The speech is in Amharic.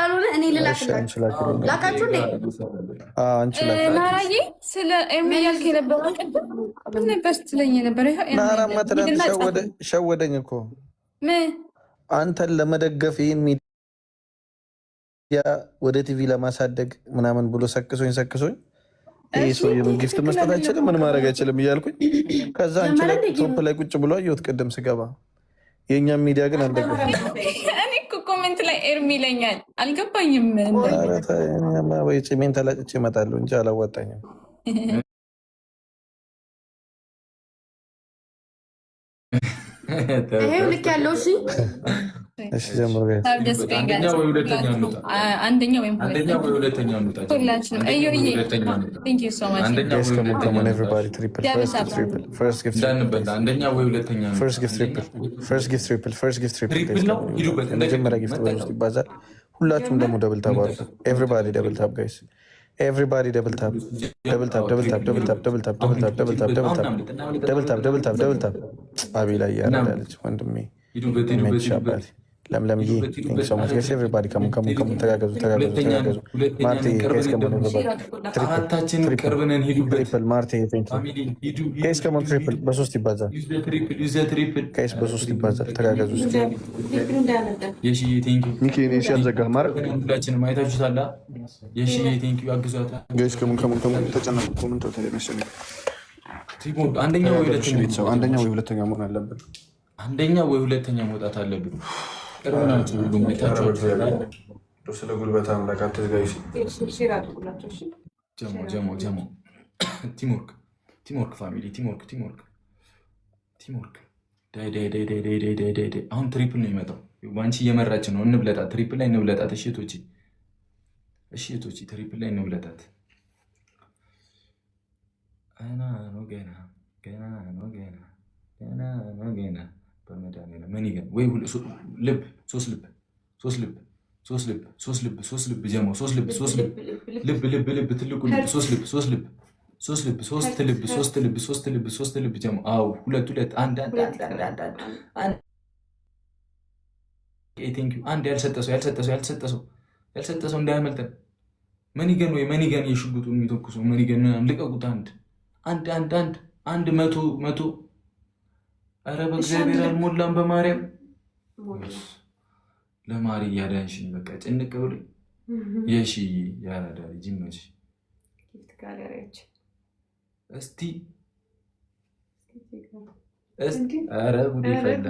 ስላልሆነ እኔ ልላክላችሁ። ላካችሁ እንዴ? አንቺ ላክ። ናራዬ፣ ስለ ኤርሚ ያልክ የነበረው ቅድም ምን ነበር ስትለኝ የነበረ? ይኸው ኤርሚ ናራማ የለም። ትናንት ሂድና ጻፍ። ሸወደኝ እኮ። ምን? አንተን ለመደገፍ፣ ይህን ሚዲያ ወደ ቲቪ ለማሳደግ ምናምን ብሎ ሰክሶኝ ሰክሶኝ፣ ይህ ሰውዬ ምን gift መስጠት አይችልም፣ ምን ማድረግ አይችልም እያልኩኝ፣ ከዛ አንቺ ላይ top ላይ ቁጭ ብሎ አየሁት ቅድም ስገባ። የእኛም ሚዲያ ግን አልደገፈም። እኔ እኮ comment ላይ ኤርሚ ይለኛል፣ አልገባኝም። ኧረ ተይ፣ እኔማ ወይ ጺሜን ተላጭቼ እመጣለሁ እንጂ አላዋጣኝም። ይሄው ልክ ያለው፣ እሺ። እሺ ጀምሩ guys። ደስ አንደኛ ወይ ሁለተኛ እንውጣ። አንደኛ ወይም አንደኛ ወይ ሁለተኛ እንውጣ። ሁላችንም። አንደኛ ወይ እዮዬ ሁለተኛ እንውጣ። Thank you so much. አንደኛ Guys, ወይ come on, ሁለተኛ come on, እንውጣ። everybody, triple, first gift triple, first gift triple. እንዳንበላ፣ አንደኛ ወይ ሁለተኛ እንውጣ። First gift triple, first gift triple, first gift triple. Triple ነው፣ ሂዱበት። የመጀመሪያ gift በውስጥ ይባዛል። ሁላችሁም ደግሞ double tap አድርጉ። Everybody double tap, guys. Everybody double tap, double tap, double tap, double tap, double tap, double tap, double tap, double tap, double tap, double tap, double tap። አቤላ እያረዳ ልጅ ወንድሜ። ሂዱበት፣ ሂዱበት፣ ይመችሽ ሂዱበት። አባቴ። ለምለምዬ፣ thank so much, guys. Everybody, come on, come on, come on. ተጋገዙ፣ ተጋገዙ፣ ተጋገዙ። ማርቴ፣ guys, come on, everybody. አራታችን ቅርብ ነን። ሂዱበት። Triple። ማርቴ፣ thank you. Family፣ ሂዱ። Guys, come on, triple በሶስት ይባዛል። Use triple, use triple. Guys፣ በሶስት ይባዛል። ተጋገዙ እስኪ። የሽዬ፣ thank you. ሚኪ፣ እኔ ሲያልዘጋህ ማድረግ። ሁላችንም አይታችሁታል። የሽዬ፣ thank you፣ አግዟታ። Guys, come on, come on, come on። ተጨነቁ እኮ፣ ምን ተውተህ መሰለኝ። አንደኛ ወይ ሁለተኛ። ቤተሰብ፣ አንደኛ ወይ ሁለተኛ መሆን አለብን። አንደኛ ወይ ሁለተኛ መውጣት አለብን። ቅርብ ናቸው ሁሉም፣ አይታችኋቸዋል። ስለ ጉልበት አምላክ አትዝጋይ። ጀሞ ጀሞ ጀሞ፣ teamwork, teamwork, family, teamwork, teamwork, teamwork። ዳይ ዳይ ዳይ ዳይ ዳይ ዳይ ዳይ ዳይ። አሁን triple ነው የሚመጣው። ባንቺ እየመራች ነው። እንብለጣት፣ triple ላይ እንብለጣት። እሺ እህቶቼ፣ እሺ እህቶቼ፣ triple ላይ እንብለጣት። ገና ነው፣ ገና ገና ነው፣ ገና ገና ነው፣ ገና። በመድኃኒዓለም money gun ወይ ልብ፣ ሶስት ልብ፣ ሶስት ልብ፣ ሶስት ልብ፣ ሶስት ልብ፣ ሶስት ልብ፣ ጀሞ፣ ሶስት ልብ፣ ሶስት ልብ፣ ልብ፣ ልብ፣ ልብ፣ ትልቁ ልብ፣ ሶስት ልብ፣ ሶስት ልብ፣ ሶስት ልብ፣ ሶስት ልብ፣ ሶስት ልብ፣ ሶስት ልብ፣ ሶስት ልብ፣ ጀሞ። አዎ፣ ሁለት፣ ሁለት፣ አንድ፣ አንድ፣ አንድ፣ አንድ፣ አንድ፣ አንድ፣ አንድ። Thank you። አንድ ያልሰጠ ሰው፣ ያልሰጠ ሰው፣ ያልሰጠ ሰው፣ ያልሰጠ ሰው እንዳያመልጠን። Money gun ወይ money gun፣ የሽጉጡ የሚተኩሰው money gun ምናምን ልቀቁት። አንድ፣ አንድ፣ አንድ፣ አንድ፣ አንድ፣ 100፣ 100። ኧረ በእግዚአብሔር አልሞላም። በማርያም ለማሪ እያዳንሽኝ በቃ ጭንቅ ብሎኝ። የሺ፣ ያራዳ ልጅ፣ ይመችሽ። እስቲ እስቲ፣ ኧረ ጉዴ ፈላ።